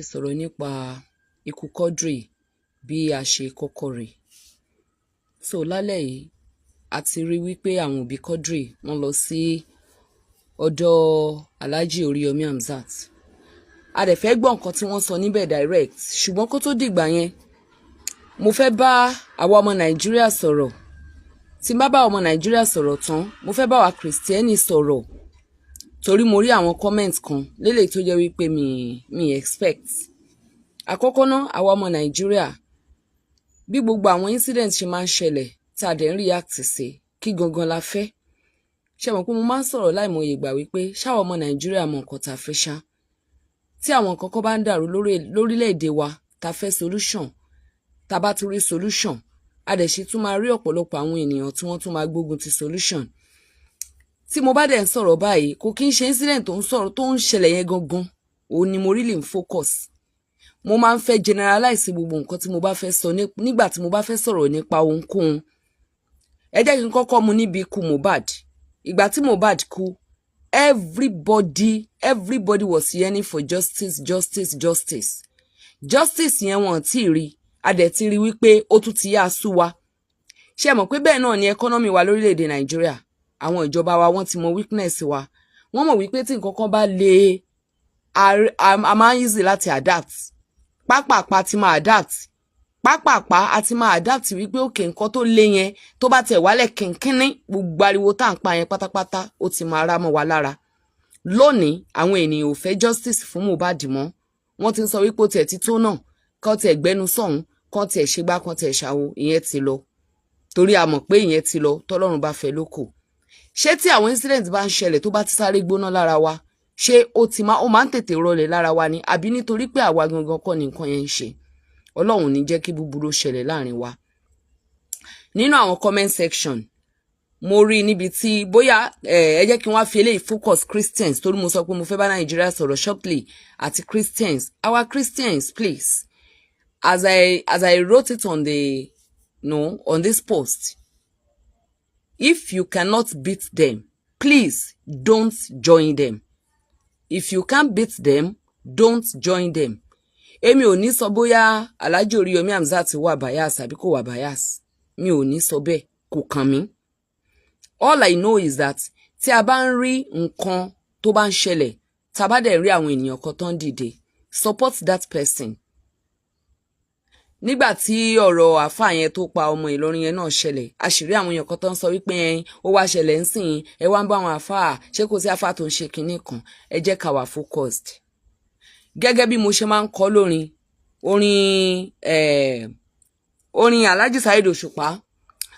Sọ̀rọ̀ nípa ikú Quadri bí a ṣe kọ́kọ́ rí. So lálẹ́ yìí, a ti rí wípé àwọn òbí Quadri wọ́n lọ sí ọ̀dọ̀ Alhaji Oríyọmí Hamzat. A dẹ̀ fẹ́ gbọ́ nǹkan tí wọ́n sọ níbẹ̀ direct, ṣùgbọ́n kó tó dìgbà yẹn, mo fẹ́ bá àwa ọmọ Nàìjíríà sọ̀rọ̀. Tí n bá bá ọmọ Nàìjíríà sọ̀rọ̀ tán, mo fẹ́ bá wa Christian sọ̀rọ̀, torí mo rí àwọn comment kan lélẹ̀ tó jẹ́ wípé mi expect. Àkọ́kọ́ náà, àwa ọmọ Nàìjíríà, bí gbogbo àwọn incident ṣe máa ń ṣẹlẹ̀ tá a dẹ̀ ń react sí, kí gangan la fẹ́? Ṣe mọ̀ pé mo máa ń sọ̀rọ̀ láìmọye ìgbà wípé ṣáwọn ọmọ Nàìjíríà mọ nǹkan tá a fẹ́ ṣá? Tí àwọn nǹkan kan bá ń dàrú lórílẹ̀‐èdè wa, tá a fẹ́ solution, tá a bá tún rí solution, a dẹ̀ ṣe tún máa rí ọ̀pọ̀lọpọ̀ àwọn ènìyàn tí wọ́n tún máa gbógun ti solution. Tí mo bá dẹ̀ ń sọ̀rọ̀ báyìí, kò kí ń ṣe incident tó ń sọ̀rọ̀ tó ń ṣẹlẹ̀ yẹn gangan òun ni mo really ń focus. Mo máa ń fẹ́ generalize gbogbo nǹkan tí mo bá fẹ́ sọ nígbà tí mo bá fẹ́ sọ̀rọ̀ nípa ohunkóhun. Ẹ jẹ́ kí n kọ́kọ́ mu níbi ikú Mohbad. Ìgbà tí Mohbad kú, everybody was yearning for justice, justice, justice, justice. Yẹn wọ́n ti rí, a dẹ̀ ti rí wípé ó tún ti yá sú wa. Ṣé mọ̀ pé bẹ́ẹ̀ náà ni economy wa lórílẹ̀‐èdè Nàìjíríà? Àwọn ìjọba wa, wọ́n ti mọ weakness wa. Wọ́n mọ̀ wípé tí nǹkan kan bá le, a máa ń easy láti adapt. Pápápá ti máa adapt, pápápá a ti máa adapt wípé òkè nǹkan tó le yẹn, tó bá tẹ̀ wálẹ̀ kínkínní, gbogbo ariwo tá à ń pa yẹn pátápátá, ó ti máa rá mọ́ wa lára. Lónìí, àwọn ènìyàn ò fẹ́ justice fún Mohbad mọ́. Wọ́n ti ń sọ wípé ó tiẹ̀ ti tó náà, kán tiẹ̀ gbẹ́nu sọ̀hún, kán tiẹ̀ ṣègbà, kán tiẹ̀ ṣàwo. Ìyẹn ti lọ, torí a mọ̀ pé ìyẹn ti lọ. Tọ́lọ́run bá fẹ́ lóko, ṣé tí àwọn incident bá ń ṣẹlẹ̀, tó bá ti sáré gbóná lára wa, ṣé ó ti máa ó máa ń tètè rọlẹ̀ lára wa ni, àbí nítorí pé àwa gangan kọ́ ni nǹkan yẹn ń ṣe? Ọlọ́run ní jẹ́ kí búburú ṣẹlẹ̀ láàrin wa. Nínú àwọn comment section, mo rí níbi tí bóyá ẹ jẹ́ kí wọ́n fi eléyìí focus Christians, torí mo sọ pé mo fẹ́ bá Nàìjíríà sọ̀rọ̀ shortly àti Christians. Our Christians, please, as I wrote it on the no on this post, if you cannot beat them, please don't join them. If you can't beat them, don't join them. Èmi ò ní sọ bóyá Alhaji Oríyọmí Hamzat wà bias àbí kò wà bias. Mi ò ní sọ bẹ́ẹ̀, kò kàn mí. All I know is that tí a bá ń rí nǹkan tó bá ń ṣẹlẹ̀, tá a bá dẹ̀ rí àwọn ènìyàn kan tó ń dìde, support that person. Nígbà tí ọ̀rọ̀ àáfàá yẹn tó pa ọmọ Ìlọrin yẹn náà ṣẹlẹ̀, a sì rí àwọn èèyàn kan tó ń sọ wípé ẹyin ó wá ṣẹlẹ̀ ń sìn, ẹ wá ń bá àwọn àáfàá, ṣé kò sí àáfàá tó ń ṣe kinní kan? Ẹ jẹ́ ká wà focused. Gẹ́gẹ́ bí mo ṣe máa ń kọ lórin orin orin Alhaji Saheed Òṣùpá,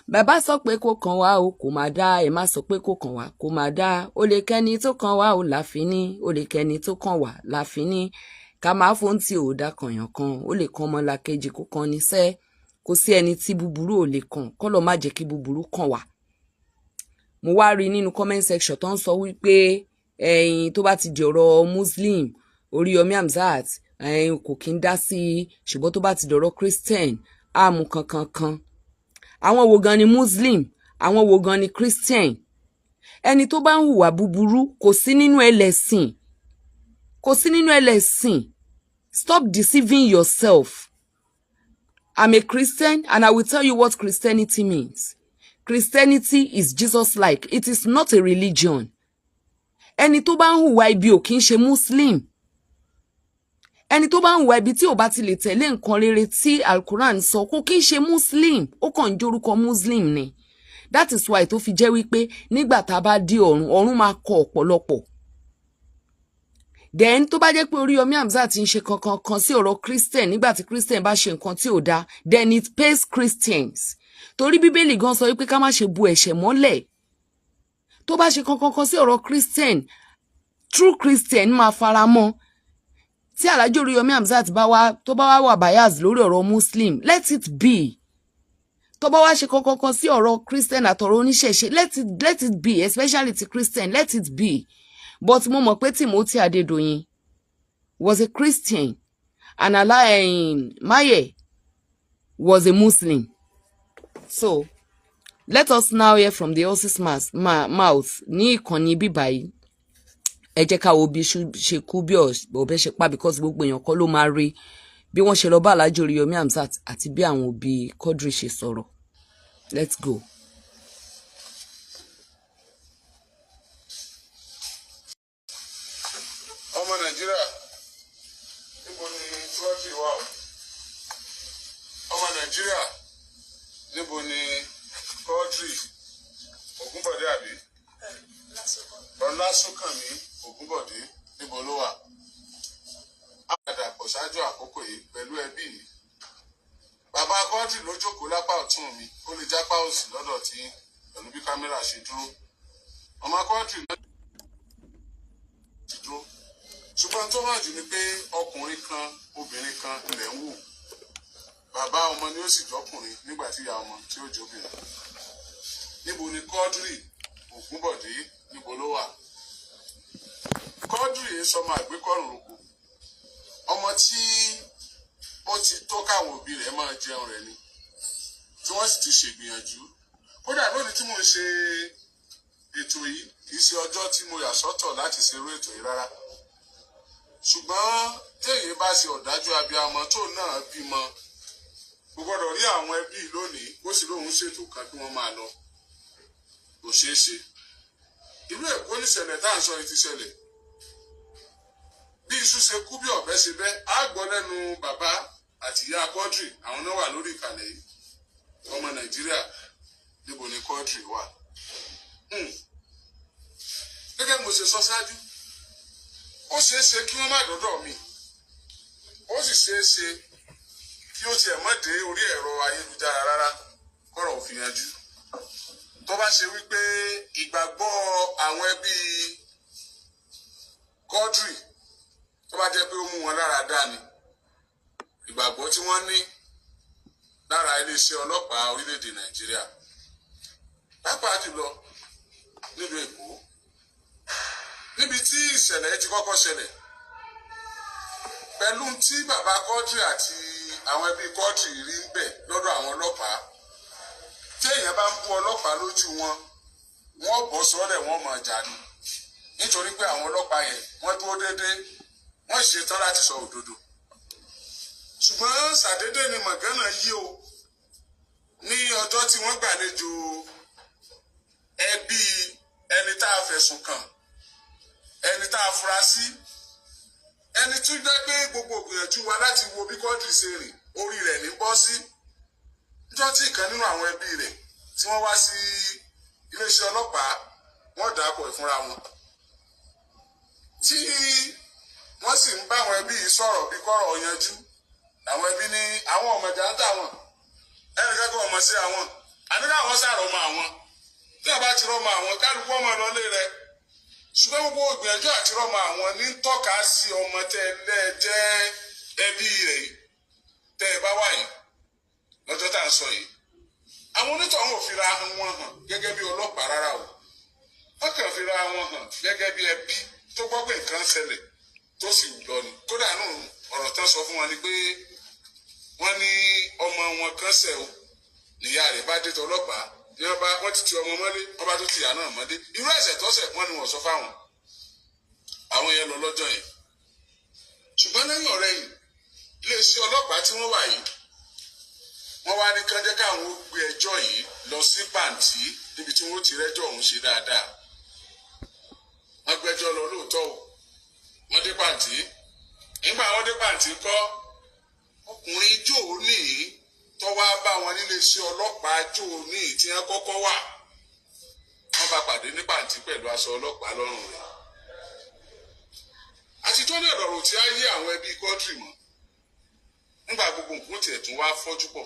bàbá sọ pé kò kàn wá o, kò máa dá. Ẹ má sọ pé kò kàn wá, kò máa dá. Ó lè kẹ́ni tó kàn wá o láàfin ní, ó lè kẹ́ni tó kàn wá láàfin ní, ká máa fóun tí ò dá kànyàn kan, ó lè kan ọmọlàkejì kó kan níṣẹ́. Kò sí ẹni tí búburú ò lè kàn, kọ́lọ̀ má jẹ́ kí búburú kàn wá. Mo wá rí nínú comment section tó ń sọ wípé ẹ̀yin tó bá ti di ọ̀rọ̀ Muslim, Oríyọmí Hamzat ẹ̀yin kò kí ń dá sí i, ṣùgbọ́n tó bá ti dọ̀rọ̀ Christian, àmú kankan kan. Àwọn wo gan ni Muslim? Àwọn wo gan ni Christian? Ẹni tó bá ń hùwà búburú kò sí nínú ẹlẹ́sìn, kò sí nínú ẹlẹ́sìn. Stop deceiving yourself. I'm a Christian and I will tell you what Christianity means. Christianity is Jesus-like. It is not a religion. Ẹni tó bá ń hùwà ibi ò kí ń ṣe Muslim. Ẹni tó bá ń hùwà ibi tí ò bá ti lè tẹ̀lé nǹkan rere tí Alquran sọ, kò kí ń ṣe Muslim, ó kàn ń jórúkọ Muslim ni. That is why tó fi jẹ́ wípé nígbà tá a bá dé ọ̀run, ọ̀run máa kọ ọ̀pọ̀lọpọ̀. Then tó bá jẹ́ pé Oríyọmí Hamzat ń ṣe kankan kan sí ọ̀rọ̀ Christian, nígbà tí Christian bá ṣe nǹkan tí ò dáa, then it pays Christians, torí Bíbélì gan sọ wípé ká má ṣe bu ẹ̀ṣẹ̀ mọ́lẹ̀. Tó bá ṣe kankan kan sí ọ̀rọ̀ Christian, true Christian máa fara mọ́. Tí Alhaji Oríyọmí Hamzat bá wá, tó bá wá wà bias lórí ọ̀rọ̀ Muslim, let it be. Tó bá wá ṣe kankan kan sí ọ̀rọ̀ Christian àtọ̀rọ̀ oníṣẹ̀ṣe, let it be, especially ti Christian, let it be. But mo mọ̀ pé Timothy Adédoyin was a Christian and Alain Maye was a Muslim. So let us now hear from the horse's mouth ní ìkànnì bíbáyìí. Ẹ jẹ́ ká wo bí iṣu ṣe kú bí ọ̀bẹ ṣe pa, because gbogbo èèyàn kọ́ ló máa rí bí wọ́n ṣe lọ bá Alhaji Oríyọmí Hamzat àti bí àwọn òbí Quadri ṣe sọ̀rọ̀. Let's go. Ọmọ Nàìjíríà, níbo ni Quadri wà o? Ọmọ Nàìjíríà, níbo ni Quadri Ògúnbọ̀dé àbí Ọlásùnkànmí Ògúnbọ̀dé, níbo ló wà? A padà pọ̀ ṣáájú àkókò yìí pẹ̀lú ẹbí yìí. Bàbá Quadri ló jókòó lápá ọ̀tún mi, ó lè jápá òsì lọ́dọ̀ tí pẹ̀lú bí kámẹ́rà ṣe dúró. Ọmọ Quadri náà ti dúró. Ṣùgbọ́n tó hàn jù ni pé ọkùnrin kan, obìnrin kan ilẹ̀ ń wò. Bàbá ọmọ ni ó sì jọkùnrin nígbà tí ìyá ọmọ tí ó jóbìnrin. Níbo ni Quadri Ògúnbọ̀dé, níbo ló wà? Quadri yìí sọmọ àgbékọ̀rùn roko. Ọmọ tí ó ti tó káwọn òbí rẹ̀ máa jẹun rẹ̀ ni, tí wọ́n sì ti ṣègbìyànjú. Kódà lónìí tí mò ń ṣe ètò yìí, kì í ṣe ọjọ́ tí mo yà sọ́tọ̀ láti ṣerú ètò yìí rárá. Ṣùgbọ́n téèyàn bá ṣe ọ̀dájú abiyamọ tó náà bímọ, kò gbọ́dọ̀ rí àwọn ẹbí lónìí kó sì lóun ṣètò kan kí wọ́n máa lọ. Kò ṣeé ṣe. Ìlú Èkó níṣẹ̀lẹ̀ tá à ń sọ yìí ti ṣẹlẹ̀. Bí iṣu ṣe kú bí ọ̀bẹ ṣe bẹ́, á gbọ́ lẹ́nu bàbá àti ìyá Quadri, àwọn náà wà lórí ìkàlẹ̀ yìí. Ọmọ Nàìjíríà, níbo ni Quadri wà? Gẹ́gẹ́ bí mo ṣe sọ ṣáájú, ó ṣeé ṣe kí wọ́n má dọ́dọ̀ mi, ó sì ṣeé ṣe kí ó tiẹ̀ má dé orí ẹ̀rọ ayélujára rárá kọ́rọ̀ òfin yanjú. Tó bá ṣe wípé ìgbàgbọ́ àwọn ẹbí Quadri tó bá jẹ́ pé ó mú wọn lára dá ni, ìgbàgbọ́ tí wọ́n ní lára iléeṣẹ́ ọlọ́pàá orílẹ̀-èdè Nàìjíríà, pàápàá jùlọ nílùú Èkó, níbi tí ìṣẹ̀lẹ̀ ti kọ́kọ́ ṣẹlẹ̀, pẹ̀lú tí bàbá Quadri àti àwọn ẹbí Quadri rí ń bẹ̀ lọ́dọ̀ àwọn ọlọ́pàá. Tí èèyàn bá ń bú ọlọ́pàá lójú wọn, wọ́n bọ́ sọ́lẹ̀, wọ́n máa jà ní, nítorí pé àwọn ọlọ́pàá yẹn wọ́n dúró déédéé, wọ́n ṣetán láti sọ òdodo. Ṣùgbọ́n ṣàdédé ni mọ̀gánà yí o. Ní ọjọ́ tí wọ́n gbàlejò ẹbí ẹni tá a fẹ̀sùn kàn, ẹni tá a fura sí, ẹni tó jẹ́ pé gbogbo ìgbìyànjú wa láti wo bí Quadri ṣe rìn, orí rẹ̀ ní bọ́ sí. Níjọ́ tí ìkan nínú àwọn ẹbí rẹ̀ tí wọ́n wá sí iléeṣẹ́ ọlọ́pàá, wọ́n dà pọ̀ ìfúnra wọn, tí wọ́n sì ń bá àwọn ẹbí yìí sọ̀rọ̀ bí kọ́rọ̀ yanjú. Àwọn ẹbí ní àwọn ọmọdé á dà wọ́n, ẹnì kẹ́kọ̀ọ́ ọmọ sí àwọn, àní káwọn sàrọ̀ ọmọ àwọn, tí a bá ti rọ́mọ àwọn kálukú ọmọ lọlé rẹ̀. Ṣùgbọ́n gbogbo ìgbìyànjú àti rọ́mọ àwọn ní tọ́ka sí ọmọ tẹ́ ẹ jẹ́ ẹbí rẹ̀ tẹ́ ẹ bá wà yìí lọ́jọ́ tá à ń sọ yìí. Àwọn onítọ̀hún ò fira wọn hàn gẹ́gẹ́ bí ọlọ́pàá rárá o. Wọ́n kàn fira wọn hàn gẹ́gẹ́ bí ẹbí tó gbọ́ pé nǹkan ṣẹlẹ̀ tó sì lọ ni. Kódà nù ọ̀rọ̀ tán sọ fún wọn ni pé wọ́n ní ọmọ wọn kan ṣẹ̀ o, níyà rẹ̀ bá dé tọlọ́pàá ní wọ́n bá wọ́n ti ti ọmọ mọ́lé, wọ́n bá tó ti ìyá náà mọ́lé. Irú ẹ̀ṣẹ̀ tọ́ṣẹ̀ wọ́n ni wọ́n sọ fáwọn. Àwọn yẹn lọ lọ́jọ́ yẹn. Ṣùgbọ́n lẹ́yìn ọ̀rẹ́yìn, iléeṣẹ́ ọlọ́pàá tí wọ́n wà yìí, wọ́n wá ní kán jẹ́ káwọn ó gbé ẹjọ́ yìí lọ sí pàǹtí níbi tí wọ́n ti rẹ́jọ́ ọ̀hún ṣe dáadáa. Wọ́n gbẹ́jọ́ lọ lóòótọ́ o, wọ́n dé pàǹtí. Nígbà wọ́n dé pàǹtí kọ́, ọkùnrin jóò ní tó wá bá wọn nílé iṣẹ́ ọlọ́pàá jóò ní tí wọ́n kọ́kọ́ wà. Wọ́n bá pàdé ní pàǹtí pẹ̀lú aṣọ ọlọ́pàá lọ́rùn rẹ̀. Àti tó ní ọ̀rọ̀ tí á yé àwọn ẹbí Quadri mọ́. Nígbà gbogbo nǹkan tiẹ̀ tún wá fọ́jú pọ̀.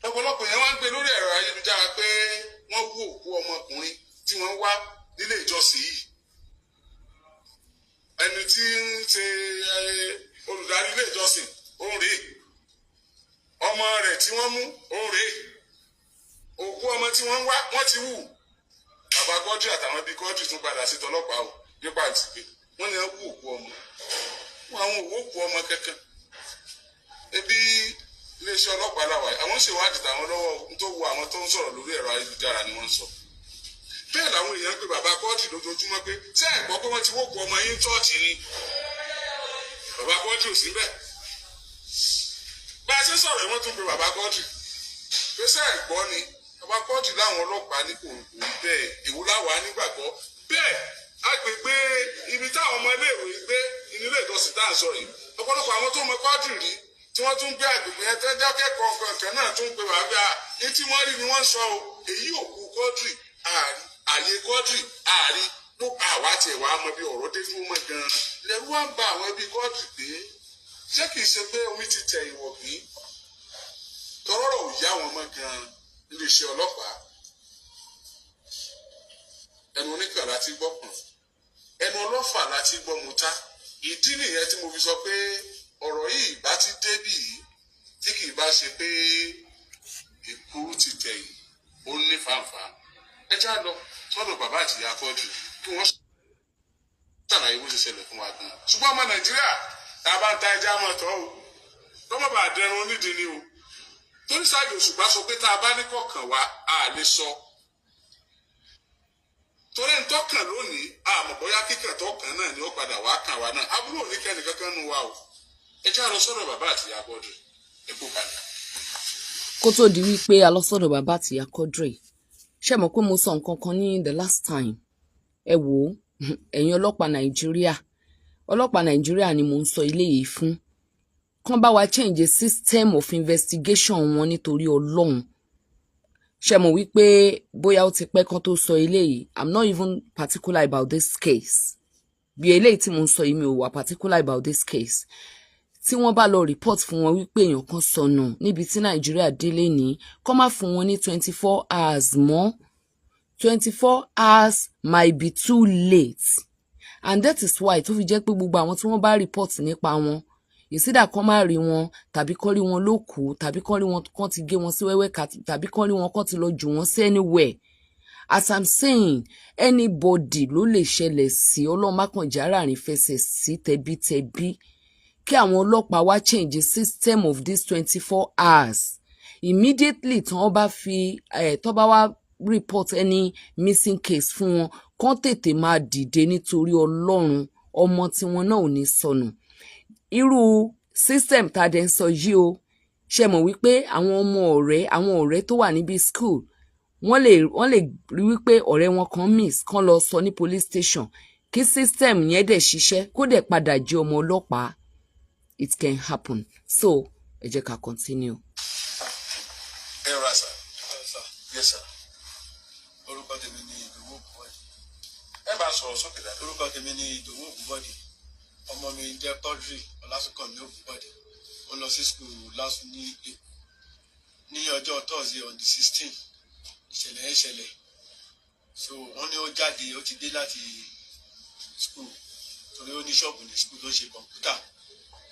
Ọ̀pọ̀lọpọ̀ yẹn wá ń gbé lórí ẹ̀rọ ayélujára pé wọ́n wú òkú ọmọkùnrin tí wọ́n wá nílé ìjọsìn yìí. Ẹni tí ń ṣe olùdarí ilé ìjọsìn òun rèé, ọmọ rẹ̀ tí wọ́n mú òun rèé, òkú ọmọ tí wọ́n wá wọ́n ti wù. Bàbá Quadri àtàwọn ẹbí Quadri tún padà sí tọlọ́pàá o nípa àtìpé wọ́n ní wọ́n wú òkú ọmọ. Wọ́n àwọn òwò òkú ọmọ kankan. Ebi iléeṣẹ́ ọlọ́pàá làwà yìí, àwọn ṣèwádìí tàwọn lọ́wọ́ tó wo àwọn tó ń sọ̀rọ̀ lórí ẹ̀rọ ayélujára ni wọ́n ń sọ. Bí Bẹ́ẹ̀ làwọn èèyàn ń pe bàbá Quadri lójoojúmọ́ pé ṣé ẹ̀ gbọ́ pé wọ́n ti wókù ọmọ yín church ni? Bàbá Quadri ò sí bẹ́ẹ̀. Bá a ṣe sọ̀rọ̀ yìí, wọ́n tún pe bàbá Quadri pé ṣé ẹ̀ gbọ́ ni? Bàbá Quadri láwọn ọlọ́pàá ní kò rí bẹ́ẹ̀. Èwo láwàá nígbàgbọ́ bẹ́ẹ̀? Agbègbè ibi táwọn ọmọ iléèwé gbé ilé ìjọsìn tá à ń sọ yìí, ọ̀pọ̀lọpọ̀ àwọn tó mọ Quadri rí tí wọ́n tún gbé agbègbè yẹn tẹ́jọ́ kẹ́kọ̀ọ́ kankan náà tún pe wàá gbé ní tí wọ́n rí ni wọ́n sọ o. Èyí òkú Quadri àárí, àyè Quadri àárí ló àwa tiẹ̀ wàá mọ bí ọ̀rọ̀ dé dúró mọ́ gan-an. Lẹ́rú wá ń ba àwọn ẹbí Quadri pé ṣé kìí ṣe pé omi ti tẹ̀ ìwọ̀gbìn tọrọrọ ò yá wọn mọ́ gan-an níléeṣẹ́ ọlọ́pàá. Ẹnu oníkàn láti gbọ́ pọ̀n, ẹnu ọlọ́fà láti gbọ́ mọ́tá. Ìdí nìyẹn tí mo fi sọ pé ọ̀rọ̀ yìí bá ti débì yìí, tí kì í bá ṣe pé èkúrú ti tẹ̀yìn, ó ní fàǹfà. Ẹ já lọ sọ́dọ̀ bàbá àti ìyá Quadri kí wọ́n ṣàlàyé bó ṣe ṣẹlẹ̀ fún wa gan. Ṣùgbọ́n ọmọ Nàìjíríà, tá a bá ń ta ẹja mọ̀ tọ́ o, kọ́mọ̀ bá dẹrun onídìí ni o, torí Saheed Òṣùpá sọ pé tá a bá ní kọ̀ọ̀kan wa, a lè sọ torí ń tọ́kàn lónìí, àmọ́ bóyá kíkàn tọ́kàn náà ni ó padà wá kàn wá náà. Àbúrò ní kẹ́ni kankan nu wa o. Ẹ já lọ sọ́dọ̀ bàbá àti ìyá Quadri. Ẹ kú kalẹ̀. Kó tó di wípé a lọ sọ́dọ̀ bàbá àti ìyá Quadri, ṣé mọ̀ pé mo sọ nǹkan kan ní the last time? Ẹ wò ó, ẹ̀yin ọlọ́pàá Nàìjíríà, ọlọ́pàá Nàìjíríà ni mò ń sọ ilé yìí fún, kán bá wa change system of investigation wọn nítorí Ọlọ́run. Ṣe mọ̀ wípé bóyá ó ti pẹ́ kán tó sọ eléyìí? I'm not even particular about this case. Bí eléyìí tí mo ń sọ yìí, mi ò wà particular about this case. Tí wọ́n bá lọ report fún wọn wípé èèyàn kan sọnù níbi tí Nàìjíríà délé ní, kó má fún wọn ní 24 hours mọ́. 24 hours might be too late, and that is why tó fi jẹ́ pé gbogbo àwọn tí wọ́n bá report nípa wọn, ìsídà kán má rí wọn, tàbí kán rí wọn lókùú, tàbí kán rí wọn kán ti gé wọn sí wẹ́wẹ́, tàbí kán rí wọn kán ti lọ jù wọ́n sí anywhere. As I'm saying, anybody ló lè ṣẹlẹ̀ sí. Ọlọ́run àrìn fẹsẹ̀ sí tẹbítẹbí. Kí àwọn ọlọ́pàá wá change the system of this 24 hours immediately tí wọ́n bá fi ẹ̀ tó bá wá report any missing case fún wọn, kán tètè máa dìde nítorí Ọlọ́run. Ọmọ tiwọn náà ò ní sọnù. Irú system tá a dẹ̀ ń sọ yìí o, ṣe mọ̀ wípé àwọn ọmọ ọ̀rẹ́, àwọn ọ̀rẹ́ tó wà níbi school, wọ́n lè rí wípé ọ̀rẹ́ wọn kan miss, kán lọ sọ ní police station, kí system yẹn dẹ̀ ṣiṣẹ́, kó dẹ̀ padà jẹ́ ọmọ ọlọ́pàá. It can happen. So ẹ jẹ́ ká continue. Ẹ rà sà. Yes sir. Orúkọ tèmi ni Ìdòwú Ògúnbọ̀dé. Ẹ bá sọ̀rọ̀ sókè dáadáa. Orúkọ tèmi ni Ìdòwú Ògúnbọ̀dé. Ọmọ mi jẹ́ Quadri Ọlásùnkànmí Ògúnbọ̀dé. Ó lọ sí school LASU ní Èkó. Ní ọjọ́ Thursday on the 16, ìṣẹ̀lẹ̀ yẹn ṣẹlẹ̀. So wọ́n ní ó jáde, ó ti dé láti school, torí ó ní ṣọ́ọ̀bù ní school tó ń ṣe kọ̀ǹpútà.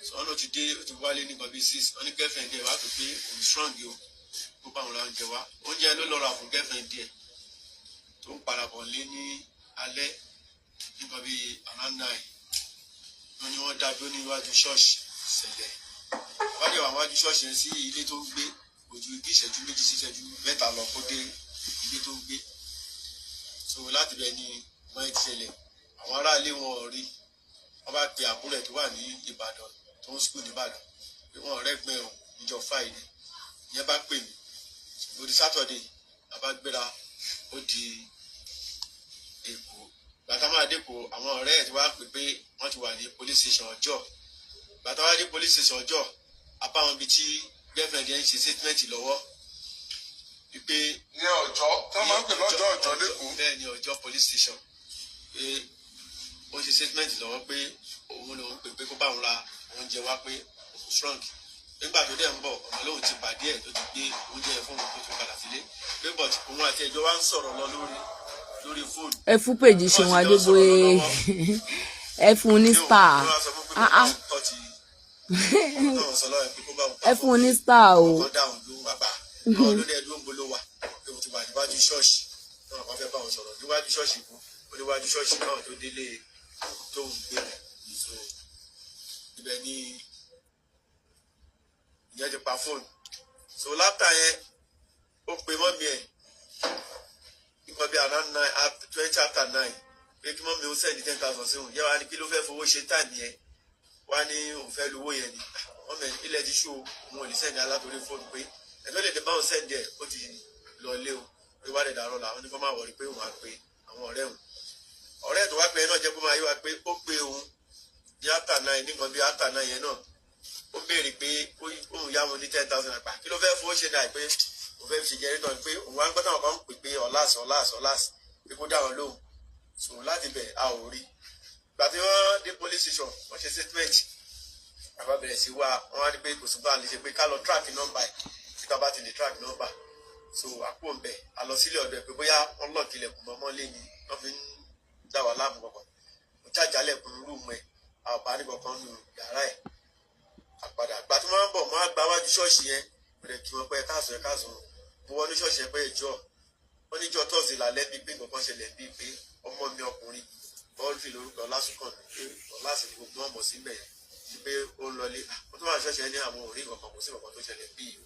So wọ́n ló ti dé, ó ti wálé ní nǹkan bíi 6. Wọ́n ní girlfriend ẹ̀ wá pè pé òun strong o, kó bá òun ra oúnjẹ wá. Oúnjẹ ló lọ rà fún girlfriend ẹ̀ tó ń padà bọ̀ lé ní alẹ́ nǹkan bíi around 9. Wọ́n ní wọ́n dá dúró níwájú ṣọ́ọ̀ṣì ṣẹlẹ̀ wájú àwọn wájú ṣọ́ọ̀ṣì yẹn sí ilé tó ń gbé, kò ju bí ìṣẹ́jú 2 sí ìṣẹ́jú 3 lọ kó dé ilé tó ń gbé. So láti bẹ̀ ni wọ́n ti ṣẹlẹ̀. Àwọn aráalé wọn ò rí. Wọ́n bá pe àbúrò ẹ̀ tó wà ní Ìbàdàn, tó ń school nìbàdàn, pé wọ́n rẹ́gbẹ́ o níjọ́ Friday. Ìyẹn bá pè mí lórí Saturday, a bá gbéra, ó di Èkó. Bàtà máa dÉkòó, àwọn ọ̀rẹ́ ẹ̀ ti wá pè pé wọ́n ti wà ní police station Ọjọ́. Bàtà wá dé police station Ọjọ́, apá wọn bíi tí girlfriend yẹn ń ṣe statement lọ́wọ́ wípé Ní Ọjọ́ tí wọ́n máa ń pè lọ́jọ́ Ọjọ́ lẹ́kọ̀ọ́. Bẹ́ẹ̀ ni, Ọjọ́ police station, pé ó ń ṣe statement lọ́wọ́ pé òun lòun pè pé kó bá òun ra oúnjẹ wá, pé òun strong. Nígbà tó dẹ̀ ń bọ̀, ọ̀nà lóun ti pàdé ẹ̀ tó ti gbé oúnjẹ yẹn fún òun tó ti padà sílé, pé but òun àti ẹjọ́ wa ń sọ̀rọ̀ lọ lórí fóònù. Ẹ fún péjì Ṣeun Adébóyè, ẹ fún un ní star. Ah ah, ẹ fún un ní star o. Ọkàn dáhùn ló bàbá àwọn ló dẹ̀ dúró ń bolo wà pé mo ti wà níwájú ṣọ́ọ̀ṣì náà, wọ́n fẹ́ bá wọn sọ̀rọ̀ níwájú ṣọ́ọ̀ṣì kú oníwájú ṣọ́ọ̀ṣì náà tó délé tó ń gbé. So ibẹ̀ ni ìyẹn ti pa fóònù. So láfta yẹn, ó pe mummy ẹ̀. Nǹkan bí around 9:20 pé kí mummy ó send 10,000 sí òun. Yẹ wá ní kí ló fẹ́ fowó ṣe time yẹn, wá ní òun fẹ́ lówó yẹn ni. Mummy ilẹ̀ ti ṣú, òun ò lè send alátorí fóònù, pé ẹ̀tọ́ lè dé báwọn send ẹ̀, ó ti lọ lé o, pé wá lè dàrọ́ la. Ó ní kó má worry, pé òun á pe àwọn ọ̀rẹ́ òun. Ọ̀rẹ́ tó wá pé náà jẹ́ kó máa yé wa pé ó pe òun ní after 9, nǹkan bí after 9 yẹn náà. Ó béèrè pé òun yá wọn ní 10,000 àgbà, kí ló fẹ́ fowó ṣe náà, pé òun fẹ́ fi ṣe generator, pé òun wá ń gbọ́ táwọn kan ń pè pé ọ̀làs ọ̀làs ọ̀làs, pé kó dá wọn lóhùn. So láti bẹ̀, a ò rí. Ìgbà tí wọ́n dé police station, wọ́n ṣe statement, àbá bẹ̀rẹ̀ sí wá. Wọ́n á ní pé kò sí bá a lè ṣe, pé ká lọ track number ẹ̀, tí ká bá ti lè track number. So àpò ń bẹ̀, a lọ sílé ọ̀dọ̀ ẹ̀ pé bóyá wọ́n lock ilẹ̀kùn mọ́mọ́ lé ni wọ́n fi ń dá wa láàmú kankan. Mo jájálẹ̀kùn room ẹ̀, a ò bá ní kankan nù yàrá ẹ̀. Àpàdà àgbà tí wọ́n ń bọ̀, wọ́n á gba wájú ṣọ́ọ̀ṣì yẹn. Mo lè kí wọn pé káàsán, ẹ káàsán. Mo wọnú ṣọ́ọ̀ṣì yẹn pé ìjọ wọ́n níjọ́ tọ́sí lálẹ́ bíi pé nǹkan kan ṣẹlẹ̀, bíi pé ọmọ mi ọkùnrin bọ́ọ̀lù lórúkọ Ọlásùnkànmí, pé Ọlásì ní gbogbo ọmọ síbẹ̀ yẹn, pé ó ń lọlé. Wọ́n tó wà ṣọ́ọ̀ṣì yẹn ní àwọn ò rí nǹkan kan, kò sí nǹkan tó ṣẹlẹ̀ bíi o.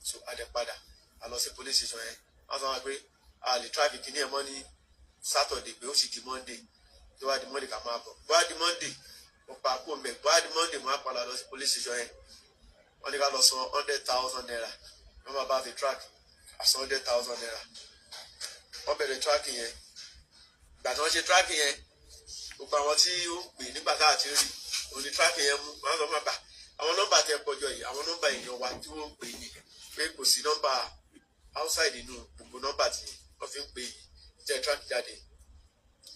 So a dẹ̀ padà, a lọ sí police station yẹn. Wọ́n sọ wọn pé a lè track kìíní ẹ̀ mọ́ ní Saturday, pé ó sì di Monday. Tó wá di Monday, ká máa bọ̀. Bó wá di Monday, mo pa kó mbẹ. Bó wá di Monday, mo á padà lọ sí police station yẹn. Wọ́n ní ká lọ san ₦100,000, wọ́n máa bá fi track. Àsan ₦100,000, wọ́n bẹ̀rẹ̀ tracking yẹn. Ìgbà tí wọ́n ṣe tracking yẹn, gbogbo àwọn tí ó ń pè nígbà tá a ti rí òun ni tracking yẹn mú. Wọ́n sọ fún àgbà àwọn nọ́mbà tẹ kọjọ yìí, àwọn nọ́mbà èèyàn wa tí wọ́n ń pè ní, pé kò sí nọ́mbà outside inú gbogbo nọ́mbà tí wọ́n fi ń pè yìí tẹ track jáde.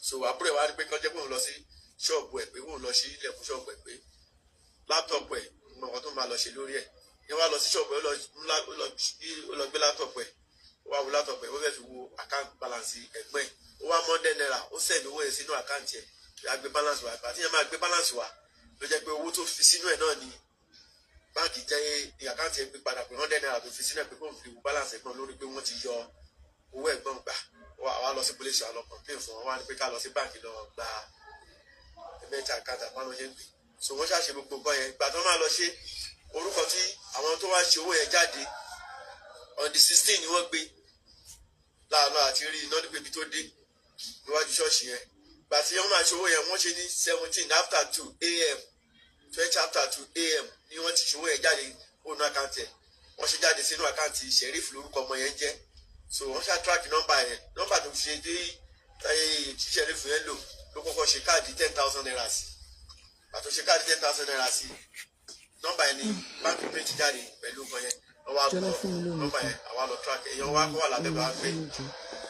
So àbúrò ẹ̀ wá ní pé kọjá pé òun lọ sí ṣọ́ọ̀bù ẹ̀, pé òun lọ sí ilẹ̀kùn ṣọ́ọ̀bù ẹ̀, pé laptop ẹ̀ nǹkan tó máa lọ ṣe lórí ẹ̀. Yẹn wá lọ sí ṣọ́ọ̀bù ẹ̀, ó lọ gbé laptop ẹ̀, ó wá wo laptop ẹ̀, ó fẹ́ fi wo account balance ẹ̀gbọ́n ẹ̀. Ó wá ₦100, ó send owó yẹn sínú account ẹ̀, á gbé balance wá. Àti yẹn máa gbé balance wá, ló jẹ́ pé owó tó fi sínú ẹ̀ náà ni báńkì jẹ́ account ẹ̀ gbé padà, pé ₦100 tó fi sínú ẹ̀, pé kó fi wo balance ẹ̀gbọ́n lórí pé wọ́n ti yọ owó ẹ̀gbọ́n gbà. Wá lọ sí police, wa lọ complain fún wọn. Wá ní pé ká lọ sí báńkì lọ gba mẹ́ta account àbáwọn ṣe ń pè. So wọ́n ṣàṣe gbogbo nǹkan yẹn. Ìgbà tó máa lọ ṣe orúkọ tí àwọn tó wá ṣe owó yẹn jáde, on the 16 ni wọ́n gbé láàánú àti rí iná nípa ibi tó dé níwájú ṣọ́ọ̀ṣì yẹn. Ìgbà tí wọ́n máa ṣe owó yẹn, wọ́n ṣe ní 2:17 a.m., 2:20 a.m. ni wọ́n ti ṣe owó yẹn jáde fóònù account ẹ̀. Wọ́n ṣe jáde sínú account Sheriff lórúkọ ọmọ yẹn jẹ́. So wọ́n ṣá track nọ́mbà yẹn, nọ́mbà tó ṣe dé tí Sheriff yẹn lò ló kọ́kọ́ ṣe káàdì ₦10,000 sí. Pàtó ṣe káàdì ₦10,000 sí, nọ́mbà yẹn ni báńkì print jáde pẹ̀lú nǹkan yẹn. Wọ́n wá Jọlá gbọ́ fún mi lómi nọ́mbà kan. yẹn, àwa lọ track. Èèyàn wa kọ́ wà lábẹ́ bá pé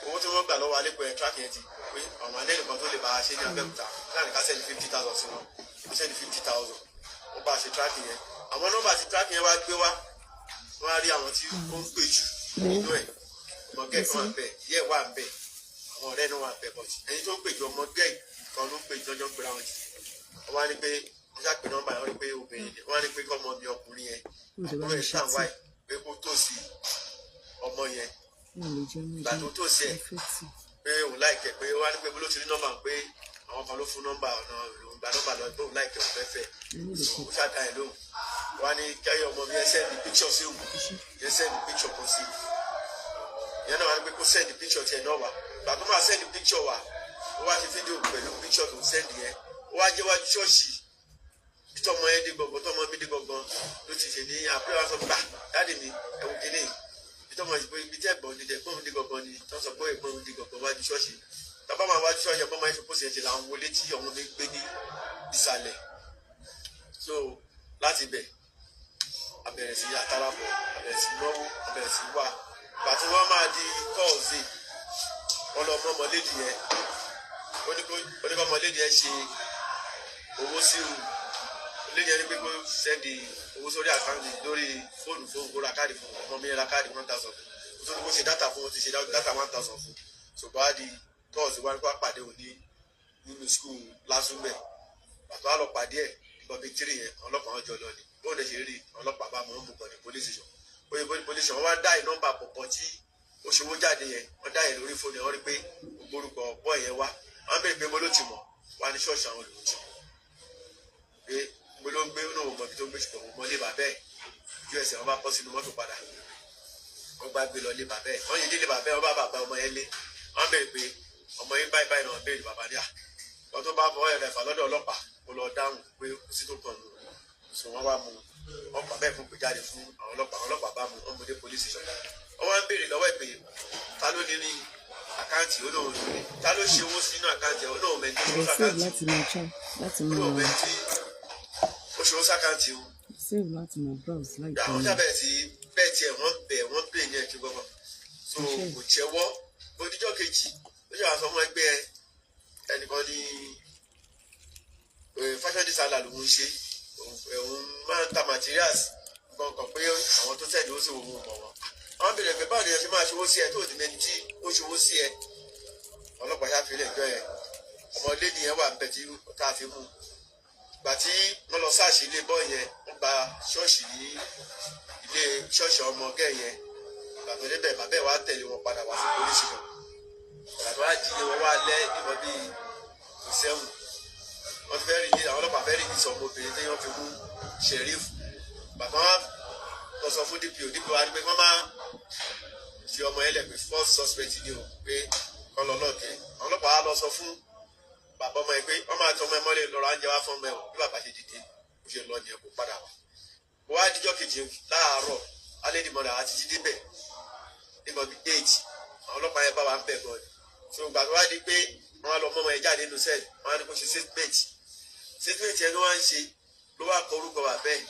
owó tí wọ́n gbà lọ́wọ́ alẹ́kọ̀ọ́ yẹn, track yẹn ti pé àwọn alẹ́ nìkan tó lè bá a ṣe ní Abẹ́òkúta láàrin, ká send 50,000 sí wọn. Wọ́n send 50,000, wọ́n bá a ṣe track yẹn. Àwọn nọ́mbà tí track yẹn wá gbé wá, wọ́n á rí àwọn tí ó ń pè jù nínú ẹ̀. Ọmọ gẹ́ẹ̀ kan wà ń bẹ̀, yẹ́ wà ń bẹ̀, àwọn ọ̀rẹ́ náà wà ń bẹ̀, but ẹni tó ń pè jù, ọmọ gẹ́ẹ̀ kan ló ń pè jù, ọjọ́ ń pera wọn jù. Wọ́n wá ní pé wọ́n ṣàpè nọ́mbà yẹn, wọ́n ní pé obìnrin ni. Wọ́n á ní pé kọ́mọ mi ọkùnrin yẹn, Ó lè bá àbúrò mi ẹ̀ ṣe ṣàn tí wáyé, pé kó tó sí ọmọ yẹn. Mi ò lè jẹun Ìgbà tó tó sí ẹ̀, mo fẹ́ tí. pé òun like ẹ́, pé wọ́n á ní pé bó ló ti rí nọ́mbà, pé àwọn kan ló fún nọ́mbà, ọ̀nà òun gba nọ́mbà lọ, pé òun like ẹ́, òun fẹ́ fẹ́. Èmi lè So kọ́. ó ṣàdá ẹ̀ lóhùn. Wọ́n á ní kẹ́yọ̀ ọmọ mi ẹ send picture sí òun. Yẹn send picture kan sí ìyẹn náà, wọ́n á ní pé kó send picture tiẹ̀ náà wá. Ìgbà tó máa send picture wá, ó wá ṣe fídíò pẹ̀lú picture tó send yẹn. Ó wá jẹ́ wájú ṣọ́ọ̀ṣì bí tọmọ yẹn dé gbọ̀ngàn, tọmọ mi dé gbọ̀ngàn ló ti ṣe ní àpẹẹrẹ. Wa sọ gbà dáàdì mi, ẹ̀wù kìíní bí tọmọ ibi tí ẹ̀gbọ́n dé, ẹ̀gbọ́n mi dé gbọ̀ngàn ni tó sọ pé ẹ̀gbọ́n mi dé gbọ̀ngàn wájú ṣọ́ọ̀ṣì. Tàbá máa wájú ṣọ́ọ̀ṣì, ẹ̀gbọ́n máa ń ṣe yẹn ṣe là ń wọlé tí ọmọ mi gbé ní ìsàlẹ̀. So láti ibẹ̀, a bẹ̀rẹ̀ sí àtàràbọ̀, a bẹ̀rẹ̀ sí náwó, a bẹ̀rẹ̀ sí wà. Gbà tí wọ́n máa di Thursday, wọ́n lọ mọ́ ọmọlédì yẹn. Ó ní kó ọmọlédì yẹn ṣe owó sí òun. Lédì yẹn ní pé kó send owó sórí account lórí fóònù fóònù, kó ra káàdì fún ọmọ mi. Ra káàdì 1,000 fún ó, tó ní kó ṣe data fún ó, ti ṣe data 1,000 fún. Ṣùgbọ́n á di Thursday, wọ́n á ní kó pàdé òní nínú school lásùnbẹ̀. Pàtó á lọ pàdé ẹ̀ nígbà bíi 3 yẹn, ọlọ́pàá wọn jọ lọ ni. Bóun lè ṣe rí ọlọ́pàá bá mọ̀ ń mú kan ní police station. Oye, police station, wọ́n wá dá ìnọ́mbà pọ̀pọ̀ tí ó ṣòwò jáde yẹn. Wọ́n dá yẹn lórí fóònù yẹn, wọ́n rí pé orúkọ bọ́ yẹn wá. Wọ́n béèrè pé mo ló ti mọ̀ wá, ní ṣọ́ọ̀ṣì àwọn olùkọ́ ti mọ̀, pé mo ló ń gbé náà, mọ̀ ibi tó ń gbé, ṣùgbọ́n mo mọ ilé bàbá ẹ̀. Ojú ẹsẹ̀, wọ́n bá bọ́ sínú mọ́tò padà, wọ́n bá gbé lọ ilé bàbá ẹ̀. Wọ́n yẹ délé bàbá ẹ̀, wọ́n bá bàbá ọmọ yẹn lé. Wọ́n Wọ́n béèrè pé ọmọ yín báyìí báyìí náà, béèrè bàbá díà wọ́n tó bá bọ́ ẹ̀rẹ̀ fà lọ́dọ̀ ọlọ́pàá, kó lọ dáhùn pé kò sí tó kàn nù. So wọ́n wá mú wọ́n pa bẹ́ẹ̀ fún pé jáde fún àwọn ọlọ́pàá. Àwọn ọlọ́pàá bá mú wọ́n mú dé police station. Wọ́n wá ń béèrè lọ́wọ́ ẹ̀ pé ta ló ní ní account? Ó lóun ló ní. Ta ló ṣe owó sínú account ẹ̀? Ó lóun mẹ́tí Kò ó save sí account. Láti máa chat, láti Ó lóun máa mẹ́tí ó ṣe owó sí account o. save, láti máa browse láìpẹ́ Àwọn náà. sábẹ̀ tí bẹ́ẹ̀ tiẹ̀ wọ́n bẹ̀ wọ́n pè ní ẹ̀kí gbọ́gbọ́, so kò jẹ́wọ́. Oníjọ́ kejì ó ṣe àwọn ọmọ ẹgbẹ́ ẹnìkan ní fashion designer lòun ṣe, òun máa ń ta materials nǹkan kan, pé àwọn tó tẹ̀lé ó sì wò ó mọ̀ wọn. Àwọn bèrè pé báwo ni ẹ ṣe máa ṣòwò sí ẹ tó ní mẹni tí ó ṣòwò sí ẹ? Ọlọ́pàá ṣàfihàn ìjọ yẹn, ọmọdé nìyẹn wà níbẹ̀ tí tá a fi mú. Gbà tí wọ́n lọ search ilé boy yẹn, wọ́n gba ṣọ́ọ̀ṣì ní ilé ṣọ́ọ̀ṣì ọmọ ọgẹ́ yẹn. Gbà tó débẹ̀, bàbá ẹ̀ wá tẹ̀lé wọn padà wá sí police kan. Gbà tó wá jí ni wọ́n wá lẹ́ ìbọn bíi 7. Wọ́n ti fẹ́ rí àwọn ọlọ́pàá fẹ́ rí ní sọ ọmọbìnrin tí wọ́n fi mú Sheriff. Gbà tó wá lọ sọ fún DPO, DPO wa ni pé wọ́n máa fi ọmọ yẹn lẹ̀, pé first suspect ni o, pé kọ́ lọ lọ́ọ̀kẹ́. Àwọn ọlọ́pàá wa lọ sọ fún bàbá ọmọ yẹn pé wọ́n máa tọ́ ọmọ ẹ mọ́lẹ̀ lọ́rọ̀ oúnjẹ wá fún ọmọ ẹ o. Bí bàbá ṣe dìde bó ṣe lọ nìyẹn, kó padà wá. Wá díjọ́ kejì láàárọ̀ alẹ́ ìdìmọ̀lá àti ti débẹ̀ nígbà bíi 8, àwọn ọlọ́pàá yẹn bá wa ń bẹ̀ gan ni. So ìgbà tó wá di pé wọ́n á lọ mọ́ ọmọ yẹn jáde nínú cell, wọ́n á ní kó ṣe statement. Statement yẹn ló wá ń ṣe, ló wá kọ orúkọ bàbá ẹ̀.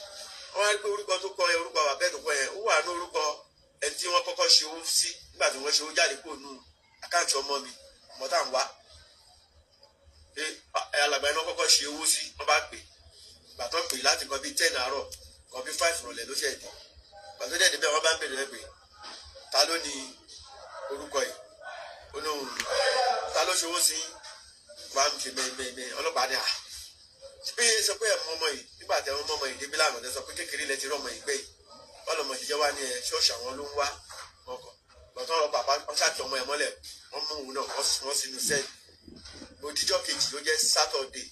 Wọ́n á rí pé orúkọ tó kọ yẹn, orúkọ bàbá ẹ̀ tó kọ yẹn, ó wà ní orúkọ ẹni tí wọ́n kọ́kọ́ ṣe owó sí nígbà tí wọ́n ṣe owó jáde kúrò nù account ọmọ mi, ọmọ tá à ń wá, pé alàgbà yẹn náà kọ́kọ́ ṣe owó sí. Wọ́n bá pè, ìgbà tó pè láti nǹkan bíi 10 àárọ̀, nǹkan bíi 5 rọ̀lẹ́ ló ṣẹ̀ dé. Ìgbà tó dẹ̀ débẹ̀, wọ́n bá ń bèrè pé ta ló ní orúkọ yìí? Ó ní òun. Ta ló ṣòwò sí? Wàá ń ṣe mẹ́ẹ̀mẹ́ẹ̀mẹ́. Ọlọ́pàá ní à bí sọ pé ẹ̀ mọ ọmọ yìí nígbà tẹ ọmọ ọmọ yìí débi lánàá, tẹ sọ pé kékeré lẹ ti rí ọmọ yìí gbé yìí, wọ́n lọ́mọ ṣiṣẹ́ wá ní ẹ ṣọ́ọ̀ṣì àwọn ló ń wá ọkọ̀ lọ́tọ́. Ọlọ́pàá wọ́n ṣàtì ọmọ ẹ̀ mọ́lẹ̀, wọ́n mú òun náà, wọ́n sínú cell. Òdìjọ́ kejì ló jẹ́ Saturday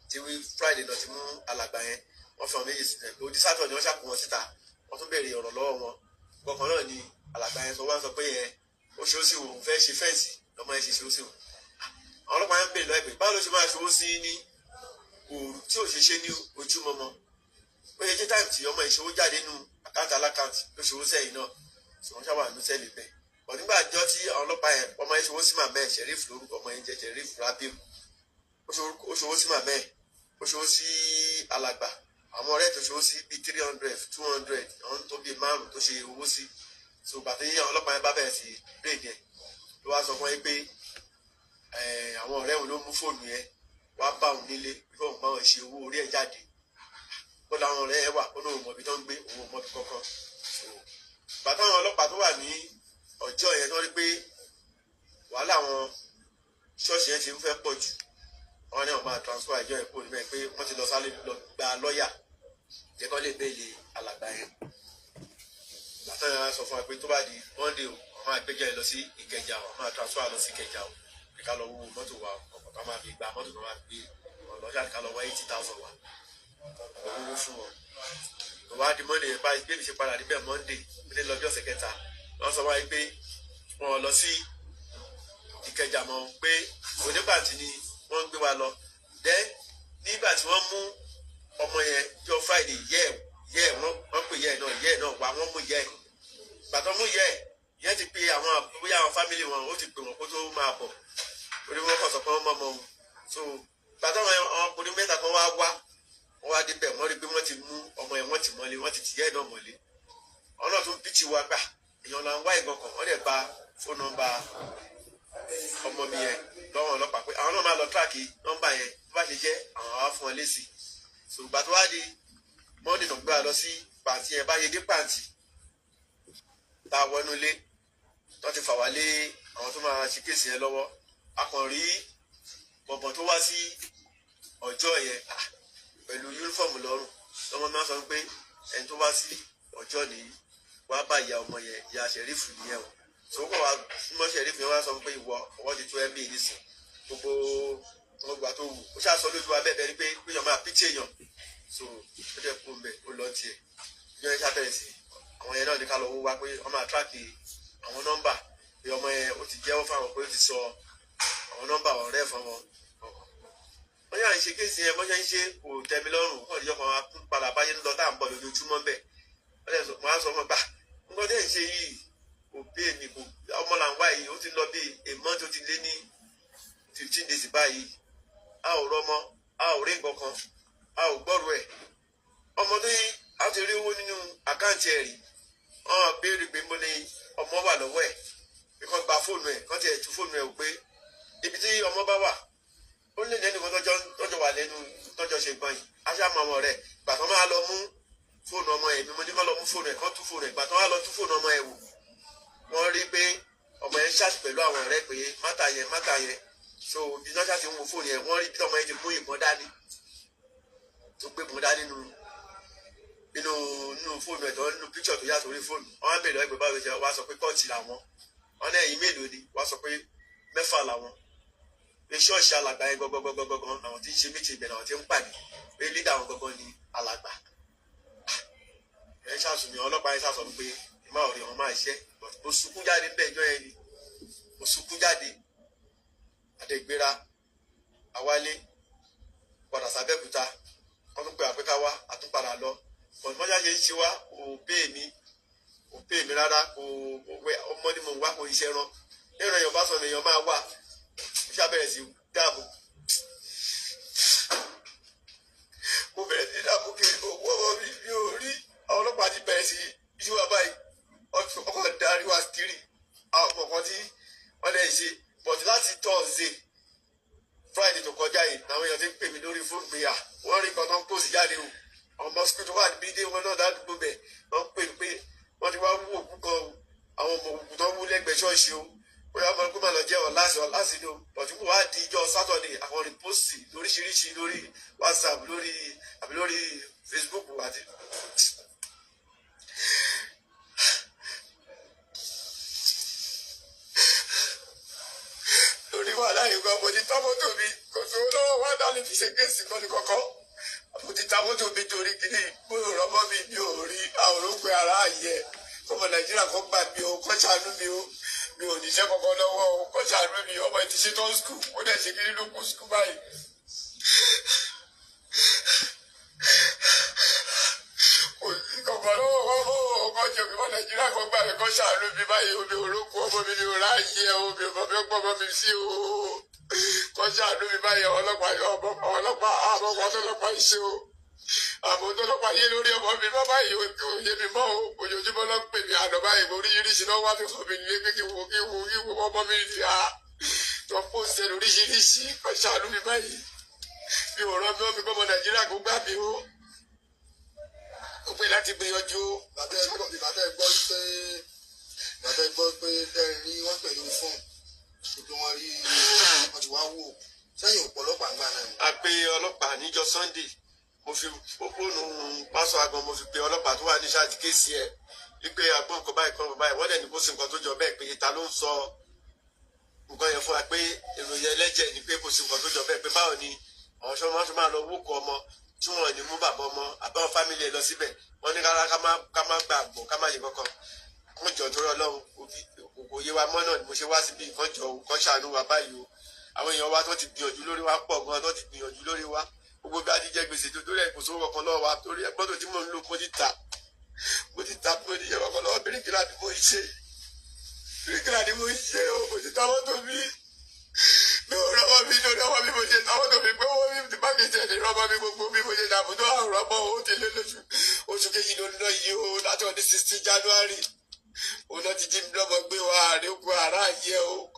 tí wí Friday náà ti mú alàgbà yẹn, wọ́n fi wọn méjì sílẹ̀. Òdì Saturday wọ́n ṣàkó wọn síta, wọ́n tún béèrè ọ̀rọ̀ lọ́wọ́ wọn. Gbọ̀ngàn náà ni alàgbà yẹn sọ, wọ́n sọ pé yẹn ó ṣe ó sì wò ó fẹ́ ṣe fence lọ́mọ yẹn ṣe ṣe ó sì wò. Àwọn ọlọ́pàá yẹn ń béèrè lọ́wọ́ ẹ̀ pé báwo ló ṣe máa ṣòwò sí ní òru tí ò ṣe ṣe ní ojúmọmọ? Ó yẹ kí time tí ọmọ ìṣòwò jáde nínú account aláccount ló ṣòwò sẹ́yìn náà tí wọ́n ṣàwà ní cell bẹ́ẹ̀. Ọ̀ nígbà àjọ tí àwọn ọlọ́pàá yẹn, ọmọ yẹn ṣòwò sí màmá ẹ̀. Sheriff lórúkọ ọmọ yẹn jẹ́, Sheriff Rabiu. Ó ṣòwò sí màmá ẹ̀, ó ṣòwò sí alàgbà, àwọn ọ̀rẹ́ tó ṣòwò sí bíi 300, 200, àwọn tó bíi márùn tó ṣe owó sí. So gbàtí àwọn ọlọ́pàá yẹn bá bẹ̀rẹ̀ sí raid yẹn, ló wá sọ fún yín pé àwọn ọ̀rẹ́ òun ló mú fóònù yẹn wá bá òun nílé bí òun bá wọn ṣe owó orí ẹ̀ jáde. Ó láwọn ọ̀rẹ́ ẹ̀ wà, ó lóun mọ̀bí tó ń gbé, òun ò mọ̀bí kankan. So bàtà àwọn ọlọ́pàá tó wà ní ọjọ́ yẹn tó rí pé wàhálà àwọn ṣọ́ọ̀ṣì yẹn ti ń fẹ́ pọ̀ jù, wọ́n ní àwọn máa transfer ìjọ yẹn kúrò níbẹ̀, pé wọ́n ti lọ sáré lọ gba lọ́ọ̀yà jẹ́ kó lè bail alàgbà yẹn. Bàtà yẹn wá sọ fún wa pé tó bá di Monday o, wọ́n máa gbẹ́jọ́ yẹn lọ sí Ìkẹjà o, wọ́n máa transfer lọ sí Ìkẹjà o, pé ká lọ wú mọ́tò wa, ọkọ̀ ká máa fi gba mọ́tò tó máa gbé ọlọ́jà, ká lọ wá 80,000 wa owó fún wọn. Wá di Monday yẹn báyìí, bí èmi ṣe padà níbẹ̀ Monday ní lọ́jọ́ ọ̀sẹ̀ kẹta, wọ́n sọ wáyé pé wọ́n lọ sí Ìkẹjà mọ́, pé onípàtì ni wọ́n ń gbé wa lọ. Dẹ́ nígbà tí wọ́n mú ọmọ yẹn jọ Friday yẹ yẹ, wọ́n pè yẹ náà, yẹ náà wá, wọ́n mú yẹ. Gbàtọ́ mú yẹ yẹn ti pe àwọn bóyá àwọn family wọn, ó ti pè wọ́n kó tó máa bọ̀, orí wọn kàn sọ pé wọ́n mọ̀ ọmọ wọn. So gbàtọ́ àwọn ọkùnrin mẹ́ta kan wá wá, wọ́n wá débẹ̀, wọ́n rí pé wọ́n ti mú ọmọ yẹn, wọ́n ti mọ́lé, wọ́n ti tìyẹ́ náà mọ́lé. Àwọn náà tún bí ti wá gbà èèyàn là ń wá ìgbọ̀n kan. Wọ́n dẹ̀ gba phone number ọmọ mi yẹn lọ́wọ́ ọlọ́pàá, pé àwọn náà máa lọ track nọ́mbà yẹn, tó bá ṣe jẹ́ àwọn á fún ọ lésì. So ìgbà tó wá di Monday tó gbé wa lọ sí pàǹtí yẹn, bá yẹ dé pàǹtí tá a wọnú ilé tó ti fà wá lé àwọn tó máa ṣe case yẹn lọ́wọ́, a kàn rí bọ̀bọ̀ tó wá sí ọjọ́ yẹn pẹ̀lú uniform lọ́rùn. Lọ́mọ máa sọ pé ẹni tó wá sí ọjọ́ nìyí wá bá ìyá ọmọ yẹn, ìyá Sheriff nìyẹn o. So kò wá súnmọ́ Sheriff yẹn, wá sọ pé ìwọ ọwọ́ ti tó ẹ́ bí nísìn gbogbo wọn gbà tó wù. Ó ṣàṣọ lójú wa bẹ́ẹ̀ bẹ́ẹ̀ ni pé péyàn máa píṣẹ́ èèyàn. So ó dẹ̀ kú mbẹ̀, ó lọ tiẹ̀. Bí wọ́n ṣàbẹ̀rẹ̀ sí àwọn yẹn náà ní ká lọ wó wá pé wọ́n máa track àwọn nọ́mbà. Pé ọmọ yẹn ó ti jẹ́wọ́ fáwọn pé ó ti sọ àwọn nọ́mbà ọ̀rẹ́ fún wọn. Wọ́n yà ń ṣe case yẹn, bọ́n ṣe ń ṣe kò tẹ́ mi lọ́rùn. Wọ́n yọ kan tún padà báyé ń lọ tá à ń bọ̀ lójoojúmọ́ bẹ̀. Wọ́n lè sọ, wọ́n á sọ ọmọ gbà nǹkan tẹ́ ń ṣe yìí kò bí èmi kò ọmọ là ń wá yìí. Ó ti lọ bí a month, ó ti lé ní 15 days báyìí. A ò rọmọ, a ò rí nǹkan kan, a ò gbọ́rọ̀ ẹ̀. Ọmọ tó yí a ti rí owó nínú account ẹ̀ rí, wọ́n béèrè pé mo ní ọmọ wà lọ́wọ́ ẹ̀, pé kán gba fóònù ẹ̀, kán tiẹ̀ tú fóònù ẹ̀ wò pé ibi tí ọmọ bá wà. Ó lè lẹ́nu kan tọ́jọ́ wà lẹ́nu tọ́jọ́ ṣe gbọ́n yìí, aṣáàmù ọmọ rẹ̀. Gbà tán máa lọ mú fóònù ọmọ ẹ̀ mi, mo ní kán lọ mú fóònù ẹ̀, kán tú fóònù ẹ̀. Gbà tán máa lọ tú fóònù ọmọ ẹ̀ wò, wọ́n rí pé ọmọ yẹn chat pẹ̀lú àwọn ọ̀rẹ́ pé matter yẹn, matter yẹn. So bí wọ́n ṣáà ti ń wo fóònù yẹn, wọ́n rí bí ọmọ yẹn ti mú ìbọn dání, tó gbé ìbọn dání nínú fóònù ẹ̀ tó nínú píkṣọ̀ tó yà sórí fóònù. Wọ́n á bèèrè lọ́wọ́ pé báwo ṣe wá, sọ pé cult làwọn. Wọ́n ní ẹ̀yìn mélòó ni wá, sọ pé mẹ́fà làwọn, pé ṣọ́ọ̀ṣì alàgbà yẹn gbọgbọgbọgbọgbọ làwọn ti ń ṣe méjì, ibẹ̀ làwọn ti ń pàdé, pé leader àwọn gbọgbọ ni alàgbà ẹ. Ṣàṣùmí ọlọ́pàá yẹn ṣàṣọ pé ìmọ̀ ọ̀rẹ́ wọn máa ṣẹ́. Mo sunkún jáde níbẹ̀ ìjọ yẹn ni mo sunkún jáde. Àdègbéra àwálé padà sábẹ́kúta. Wọ́n tún pè àpéká wá, àtúnpadà lọ. Bọ̀dé ṣe ń ṣe wá kò pè mí, kò pè mí rárá. Kò ọmọ ni mò ń wá, kò iṣẹ́ rán nínú èèyàn bá sọ̀rọ̀, èèyàn máa wà. Mo ṣàbẹ̀rẹ̀ sí dáàbò, mo bẹ̀rẹ̀ sí dáàbò kiri owó ọmọ mi, mi ò rí. Àwọn ọlọ́pàá ti bẹ̀rẹ̀ sí sí wa báyìí, ọkọ̀ darí wa kiri àwọn ọmọ kan tí wọ́n lè ṣe. But láti Thursday, Friday tó kọjá yìí làwọn èèyàn ti ń pè mí lórí fóònù pé à wọ́n rí nǹkan tó ń pòsì jáde o. Àwọn ọmọ school tó wà níbi dé wọn náà ládùúgbò bẹ̀, wọ́n pè mí pé wọ́n ti wá wú òkú kan o, àwọn ọmọ òkú tó ń wú lẹ́gbẹ̀ẹ́ ṣọ́ọ̀ṣì o, bóyá ọmọ kó má lọ jẹ́ ọ̀làsì ọ̀làsì ni o. But mo wá di ijọ́ Saturday, àwọn repost lóríṣiríṣi lórí WhatsApp, lórí àbí lórí Facebook àti. Lórí wàhálà yìí gan, mo ti tá mọ́tò mi, kò sówó lọ́wọ́ wá dálé fi ṣe case kan ní kọ́kọ́. Mo ti ta mọ́tò mi torí kiri mo ò rọ́mọ́ mi, mi ò rí àwòrán pé ara yẹ ọmọ Nàìjíríà kan gbà mí o, kọ́ ṣàánú mi o. Mi ò níṣẹ́ kankan lọ́wọ́ o, kọ́ ṣàánú mi. Ọmọ ẹ̀ ti ṣe tán school, ó dẹ̀ ṣe kiri ló kú school báyìí. Kò sí kankan lọ́wọ́ ọmọ ọkọ jẹ́ kí ọmọ Nàìjíríà kan gbà mí, kọ́ ṣàánú mi báyìí. Omi òrókù ọmọ mi ni ò ráàyè o, mi ò mọ̀ bí ó gbọ́ ọmọ mi sí o, kọ́ ṣàánú mi báyìí. Ọlọ́pàá, ọlọ́pàá, àwọn ọkọ̀ ọlọ́pàá ṣe o, àmọ́ ọlọ́pàá yé lórí ọmọ mi bá báyìí kò yé mi mọ́ o. Ojoojúmọ́ ló ń pè mí àná báyìí, oríṣiríṣi náà wá fi hàn mí nílé pé kí wo kí wo kí wo ọmọ mi ní a tó pòsè lóríṣiríṣi. Kọ́ ṣàánú mi báyìí, mi ò rán mi ó mi gbọ́mọ Nàìjíríà kó gbà mí o, ó pè láti gbìyànjú o. Bàtà ẹ gbọ́ pé tẹ́rin rí wọ́n pè lórí fóònù pé wọ́n rí, wọ́n ti wá wò sẹ́yìn òpó ọlọ́pàá ń gbà náà. A pe ọlọ́pàá níjọ́ Sunday. Mo fi fóònù pásọ agan, mo fi pe ọlọ́pàá tó wà ní ṣáàtì case ẹ̀ wípé agbọ́n nǹkan báyìí kan báyìí. Wọ́n dẹ̀ ní kó sí nǹkan tó jọ bẹ́ẹ̀, pé ta ló ń sọ nǹkan yẹn fún wa, pé ìròyìn ẹlẹ́jẹ̀ ni, pé kò sí nǹkan tó jọ bẹ́ẹ̀, pé báwo ni àwọn ṣọ́ máa máa lọ wókọ̀ ọmọ tí wọ́n ní mú bàbá ọmọ àbáwọn family ẹ̀ lọ síbẹ̀. Wọ́n ní rárá, ká má gbàgbọ́, ká má yẹ kankan kán jọ torí Ọlọ́run. Kò yé wa mọ́ náà ni mo ṣe wá síbi. Kán jọ, kán ṣàánú wa báyìí o. Àwọn èèyàn wa tó ti gbìyànjú lórí wa pọ̀ gan, tó ti gbìyànjú lórí wa. Gbogbo bí a ti jẹ gbèsè tó torí ẹ̀, kò sówó kankan lọ́wọ́ wa torí ẹ̀. Mọ́tò tí mò ń lò, mo ti tà, mo ti tà, mo ti yẹ kankan lọ́wọ́. Bíríkìlà ni mo ń ṣe, bíríkìlà ni mo ń ṣe o. Mo ti ta mọ́tò mi, mi ò rọ́mọ́ mi lórí ọmọ mi. Mo ṣe ta mọ́tò mi pé owó mi ti bá mi tẹ̀lé rọ́mọ́ mi. Gbogbo bí mo ṣe dààmú tó àrùn rọ́mọ́ o, ti lé lóṣù, oṣù kejì ló ń lọ yìí o. Láti ọdún 16 January òun náà ti jí mi lọ́mọ gbé wa, àríkù ara yẹ o.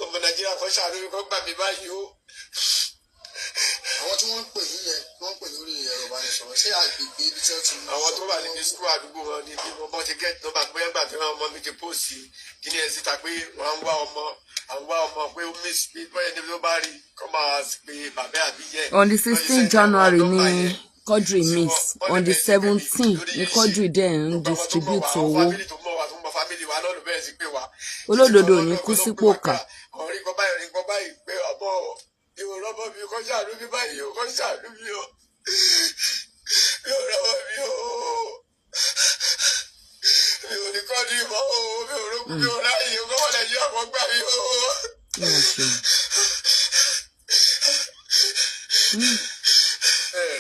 Ọmọ Nàìjíríà kan ṣàánú mi, kan gbà mí báyìí o. Àwọn tí wọ́n ń pè yín yẹn, tí wọ́n ń pè lórí ẹ̀rọ ìbánisọ̀rọ̀, ṣé àgbègbè ibi tí wọ́n ti. Àwọn tó wà níbi school àdúgbò wọn ni bí wọ́n ti get number, bóyá gbà tí wọ́n ọmọ mi ti post kíní ẹ̀ síta pé wọ́n ń wá ọmọ, àwọn wá ọmọ pé ó miss, pé bóyá ẹni tó bá rí kọ́ máa pe bàbá àbí yẹ. On the 16 January ní Quadri miss, on the 17 ní Quadri dẹ̀ ń distribute owó. Olódodo ò ní kú sípò kà. Ọ̀rí nǹkan báyìí, ọ̀rí nǹkan báyìí, pé ọmọ ìwòrán ọmọ mi, kọ́ ṣàánú mi báyìí o, kọ́ ṣàánú mi o, mi ò rọ́mọ mi o, mi ò ní kọ́ ní ìmọ̀ o, mi ò rókun, mi ò ráyè o, kọ́ ṣeun. Ẹ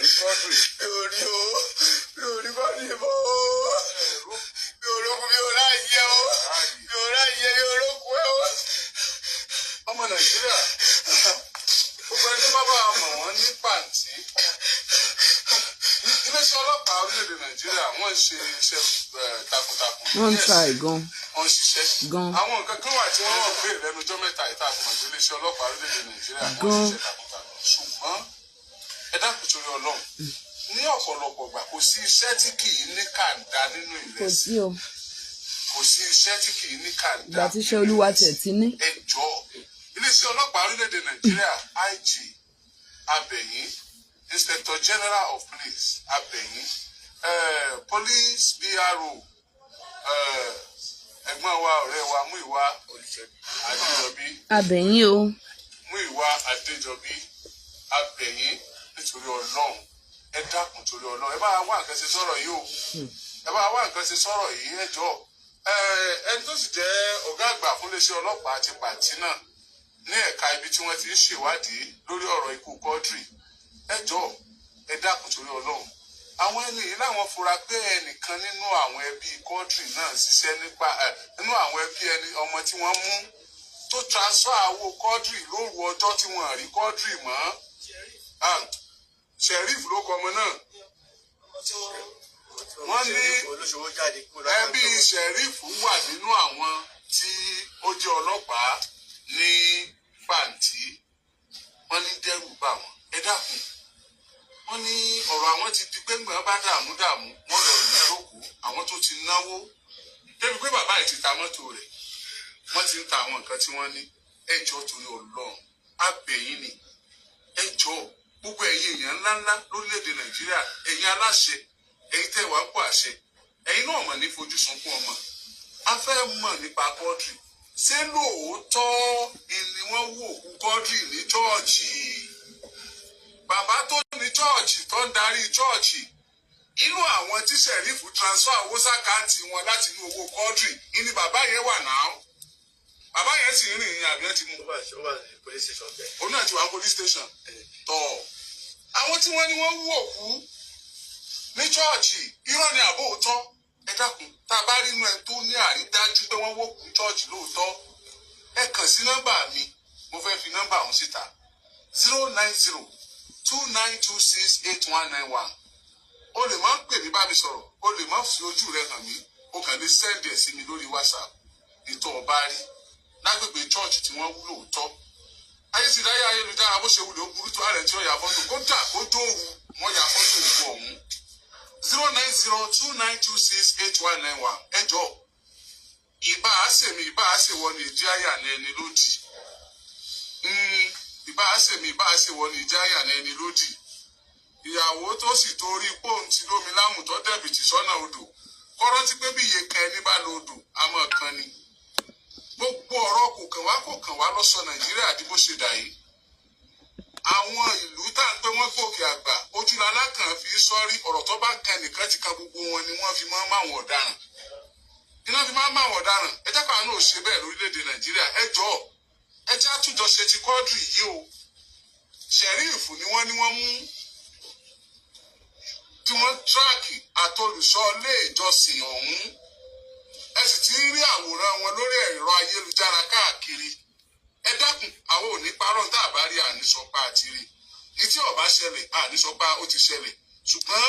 rí Quadri. Mi ò rí o, mi ò rí Quadri mọ́ o, mi ò rókun, mi ò ráàyè o, mi ò ráàyè, mi ò rókun ẹ o. Ọmọ Nàìjíríà, gbogbo ẹni tó bá bá a mọ̀ wọ́n ní pàǹtí. Iléeṣẹ́ ọlọ́pàá orílẹ̀-èdè Nàìjíríà, wọ́n ń ṣe iṣẹ́ takuntakun. Wọ́n ń Yes, try gan. Wọ́n ń ṣiṣẹ́. Gan. Àwọn nǹkan kan wà tí wọ́n wọ̀ pé lẹ́nu ọjọ́ mẹ́ta yìí tá a fi mọ̀ pé iléeṣẹ́ ọlọ́pàá orílẹ̀-èdè Nàìjíríà, wọ́n ń Gan. ṣiṣẹ́ takuntakun. Ṣùgbọ́n ẹ dákun torí Ọlọ́run, ní ọ̀pọ̀lọpọ̀ ìgbà, kò sí iṣẹ́ tí kì í ní kàńdá nínú Kò ìrẹsì. sí o. Kò sí iṣẹ́ tí kì í ní kàńdá. Ìgbà tí iṣẹ́ Olúwa tiẹ̀ ti ní. Ẹ jọ̀ọ́, iléeṣẹ́ ọlọ́pàá orílẹ̀-èdè Nàìjíríà, IG Abẹ̀yìn, Inspector General of Police Abẹ̀yìn, Police PRO, ẹ̀gbọ́n wa, ọ̀rẹ́ wa, Múyìwá Adéjọbí. Abẹ̀yìn o. Múyìwá Adéjọbí Abẹ̀yìn, nítorí Ọlọ́run, ẹ dákun torí Ọlọ́run, ẹ bá wá nǹkan ṣe sọ̀rọ̀ yìí o, ẹ bá wá nǹkan ṣe sọ̀rọ̀ yìí, ẹ jọ̀ọ́. Ẹni tó sì jẹ́ ọ̀gá àgbà fún iléeṣẹ́ ọlọ́pàá ti Pàǹtí náà ní ẹ̀ka ibi tí wọ́n ti ń ṣèwádìí lórí ọ̀rọ̀ ikú Quadri, ẹ jọ̀ọ́, ẹ dákun torí Ọlọ́run. Àwọn ẹni yìí láwọn fura pé ẹnìkan nínú àwọn ẹbí Quadri náà ṣiṣẹ́ nípa ẹ nínú àwọn ẹbí ẹni ọmọ tí wọ́n mú tó transfer owó Quadri lóru ọjọ́ tí wọ́n rí Quadri mọ́. Ah, Sheriff ló kọ ọmọ náà. Wọ́n ní Olóṣòwò jáde kúrò. ẹbí Sheriff wà nínú àwọn tí ó jẹ́ ọlọ́pàá ní Pàǹtí. Wọ́n ní dẹ́rù bà wọ́n. Ẹ dákun, wọ́n ní ọ̀rọ̀ àwọn ti di pé ńgbọ̀n bá dààmú dààmú, wọ́n lọ rí lókù àwọn tó ti náwó débi pé bàbá yìí ti ta mọ́tò rẹ̀, wọ́n ti ń ta àwọn nǹkan tí wọ́n ní. Ẹ jọ̀ọ́ torí Ọlọ́run, abẹ̀yìn ni, ẹ jọ̀ọ́, gbogbo ẹ̀yin èèyàn ńláńlá lórílẹ̀‐èdè Nàìjíríà, ẹ̀yin aláṣẹ, ẹ̀yin tẹ́ wàá pọ̀ àṣẹ, ẹ̀yin náà mọ̀ ní fojú sunkún ọmọ. A fẹ́ mọ̀ nípa Quadri. Ṣé lóòótọ́ ni wọ́n wú òkú Quadri ní chọ́ọ̀chì? Bàbá tó ní chọ́ọ̀chì, tó ń darí chọ́ọ̀chì, inú àwọn tí Sheriff transfer owó s'account wọn láti inú owó Quadri ìní bàbá yẹn wà náà. Bàbá yẹn sì ń rìn ìrìn àbí ẹ ti mú? Ó wà ní police station bẹ́ẹ̀. Òun náà ti wà ní police station. Tọ̀, àwọn tí wọ́n ní wọ́n wú òkú ní chọ́ọ̀chì, irọ́ ni àbó òótọ́? Ẹ dákun, tá a bá rí inú ẹni tó ní àrídájú pé wọ́n wókú chọ́ọ̀chì lóòótọ́, ẹ kàn sí nọ́mbà mi. Mo fẹ́ fi nọ́mbà ọ̀hún síta: 09029268191. O lè má pè mí bá mi sọ̀rọ̀, o lè má fi ojú rẹ hàn mí, o kàn lè send ẹ̀ sí mi lórí WhatsApp. Ètò ọba rí lágbègbè chọ́ọ̀chì tí wọ́n wú lóòótọ́, ayé ti dáyé ayélujára, bó ṣe wulẹ̀ ó burú tó, ààrẹ tí ó yà fọ́tò, kódà kó dóoru, wọ́n yà fọ́tò òkú ọ̀hún. 09029268191. Ẹ jọ̀ọ́, ìbá àṣèmi, ìbá àṣèwọ ni ìdí àyà ní ẹni lódì. Ìbá àṣèmi, ìbá àṣèwọ ni ìdí àyà ní ẹni lódì. Ìyàwó tó sì torí pòun ti lómi lámù tó dẹ̀bìtì sọ́nà odò, kọ́rọ́tí pé bí iye kan ẹni bá lo odò àmọ́ kan ni. Gbogbo ọ̀rọ̀ kò kàn wá, kò kàn wá lọ́sọ Nàìjíríà di bó ṣe dà yìí. Àwọn ìlú tá à ń pé wọ́n gòkè àgbà, ojúlala kan fi sọ́rí ọ̀rọ̀ tó bá kan nìkan ti kan gbogbo wọn ni wọ́n fi máa ń máwọn ọ̀daràn iná fi máa ń máwọn ọ̀daràn. Ẹ jẹ́ káwọn náà ò ṣe bẹ́ẹ̀ lórílẹ̀‐èdè Nàìjíríà. Ẹ jọ̀ọ́, ẹ jẹ́ àtúnjọ ṣe ti Quadri yìí o. Sheriff ni wọ́n ní wọ́n mú tí wọ́n track àtolùṣọ́ ilé ìjọsìn ọ̀hún. Ẹ sì ti ń rí àwòrán wọn lórí ẹ̀rọ ayélujára káàkiri. Ẹ dákun, àwọn ò ní parọ́ tá a bá rí àníṣọpá àti rí ìtí ọba ṣẹlẹ̀, àníṣọpá ó ti ṣẹlẹ̀. Ṣùgbọ́n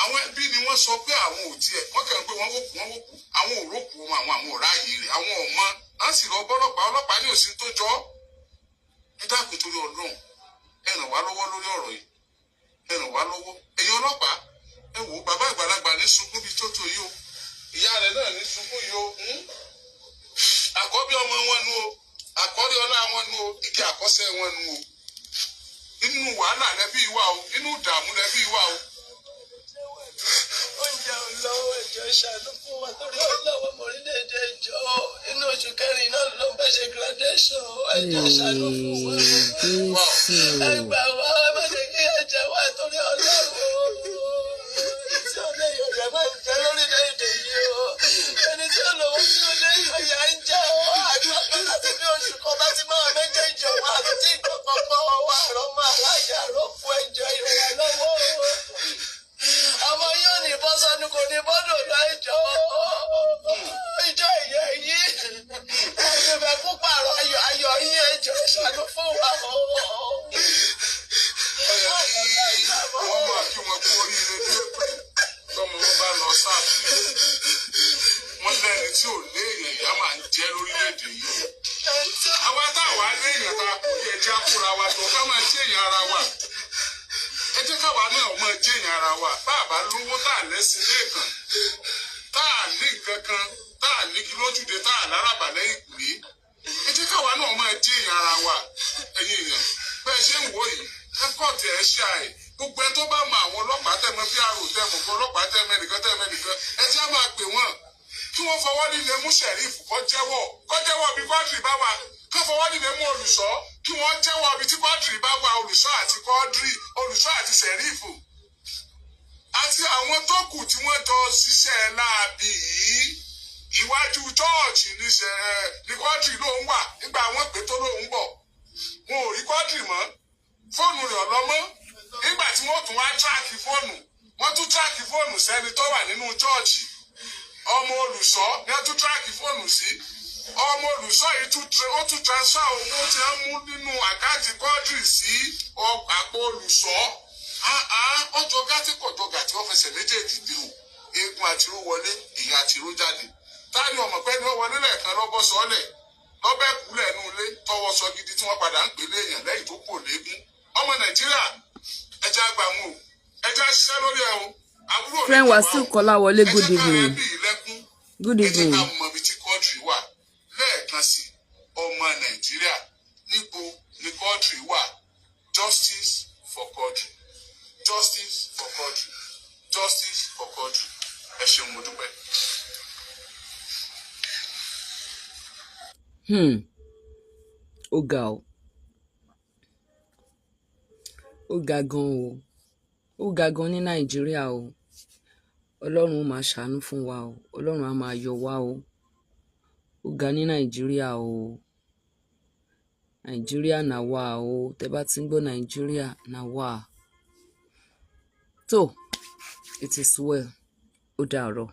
àwọn ẹbí ni wọ́n sọ pé àwọn ò tiẹ̀, wọ́n kàn ń pé wọ́n wòkú, wọ́n wòkú, àwọn ò rókù wọn, àwọn ò ráàyè rẹ̀, àwọn ò mọ à ń sì lọ bọ́lọ́pàá, ọlọ́pàá ní òsín tó jọ. Ẹ dákun torí Ọlọ́run, ẹ ràn wá lọ́wọ́ lórí ọ̀rọ̀ yìí, ẹ ràn wá lọ́wọ́. Ẹ̀yin ọlọ́pàá, ẹ wò ó, bàbá àgbàlagbà ní sunkún bíi tó tó yìí o, ìyá rẹ̀ náà ní sunkún yìí o. Àkọ́bí ọmọ wọn nu o, àkọ́rí ọlá wọn nu o, igi àkọ́sẹ́ wọn nu o. Inú wàhálà lẹbí wà o, inú ìdààmú lẹbí wà o. Oúnjẹ ò lọ́wọ́, ẹ̀jọ̀, ṣàánú fún wa torí ọlọ́wọ́ ọmọ orílẹ̀-èdè. Ẹjọ́, inú oṣù kẹrin náà ló ń fẹ́ ṣe graduation. Ẹjọ́, ṣàánú fún wa. Jésù. Ẹ gbà wá, ẹ má jẹ́ kí ẹ jẹ wá torí Ọlọ́run. Tí ó lè yọ̀yà máa ń jẹ lórílẹ̀-èdè yìí o, ẹni tí ó lówó tí ó lè yọ̀yà ń jẹ o. Àdúrà pé láti bí oṣù kan láti máa méjèèjì. lówó, tá a lẹ́sìn lẹ́ẹ̀kan, tá a ní nǹkan kan, tá a ní kí lójúde, tá a lárabà lẹ́yìn kùlé, ẹ jẹ́ káwa náà máa jẹ́ èèyàn ara wa. Ẹ̀yin èèyàn, bẹ́ẹ̀ ṣe ń wò yìí, ẹ kọ́ tẹ̀ ẹ́ ṣe àì gbogbo ẹ tó bá mọ àwọn ọlọ́pàá, tẹ̀ mọ́ PRO, tẹ̀ mọ̀ fún ọlọ́pàá, tẹ̀ mọ́ ẹnìkan, tẹ̀ mọ́ ẹnìkan, ẹ jẹ́ á máa pè wọ́n kí wọ́n fọwọ́ líle mú Sheriff, kó jẹ́wọ́, kó jẹ́wọ́ bí Quadri bá wà. Kó fọwọ́ líle mú olùṣọ́, kí wọ́n jẹ́wọ́ bí tí Quadri bá wà. Olùṣọ́ àti Quadri, olùṣọ́ àti Sheriff àti àwọn tó kù tí wọ́n jọ ṣiṣẹ́ láabi yìí. Iwájú chọ́ọ̀chì ní ní Quadri ló ń wà nígbà wọ́n pè tó lóun bọ̀. Wọn ò rí Quadri mọ́, fóònù rẹ̀ ọlọ́mọ́. Nígbà tí wọ́n tún wá track fóònù, wọ́n tún track fóònù sẹ́ni tó wà nínú chọ́ọ̀chì. Ọmọ olùṣọ́ ni wọ́n tún track fóònù sí. Ọmọ olùṣọ́ yìí tún ó tún transfer owó tí wọ́n mú nínú account Quadri sí àpò olùṣọ́. Ọjọ́ gàtí kọjọ gàtí, wọ́n fẹsẹ̀ méjèèjì dé o. Eégún àtiró wọlé, èèyàn àtiró jáde. Táyọ̀ ọmọ pẹ́ ni wọ́n wọlé lẹ́ẹ̀kan, lọ́bọ̀ sọ́ọ̀lẹ̀ lọ́bẹ̀ kú lẹ́nu ilé, tọwọ́ sọ gidi tí wọ́n padà ń pè léèyàn lẹ́yìn tó kù léegun. Ọmọ Nàìjíríà, ẹjẹ́ àgbà mú o, ẹjẹ́ àṣiṣẹ́ lórí ẹ o. Àbúrò mi Friend kì wá Wasiu o. Kọ́láwọlé, Ẹ good jẹ́ ká rẹ́ evening. bí ilẹ̀kùn. Good Ẹ jẹ́ ká evening. mọ ibi tí Quadri wà. Lẹ́ẹ̀kan sí, ọmọ Nàìjíríà, níbo ni Quadri wà? Justice for Quadri, justice for Quadri, justice for Quadri. Ẹ ṣeun, mo dúpẹ́. Ó ga o, ó ga gan o, ó ga gan ní Nàìjíríà o. Ọlọ́run ó máa ṣàánú fún wa o, Ọlọ́run á máa yọ wá o. Ó ga ní Nàìjíríà o. Nàìjíríà nà wá o. Tẹ bá ti ń gbọ́ Nàìjíríà nà wá tó, it is well. Ó dàárọ̀.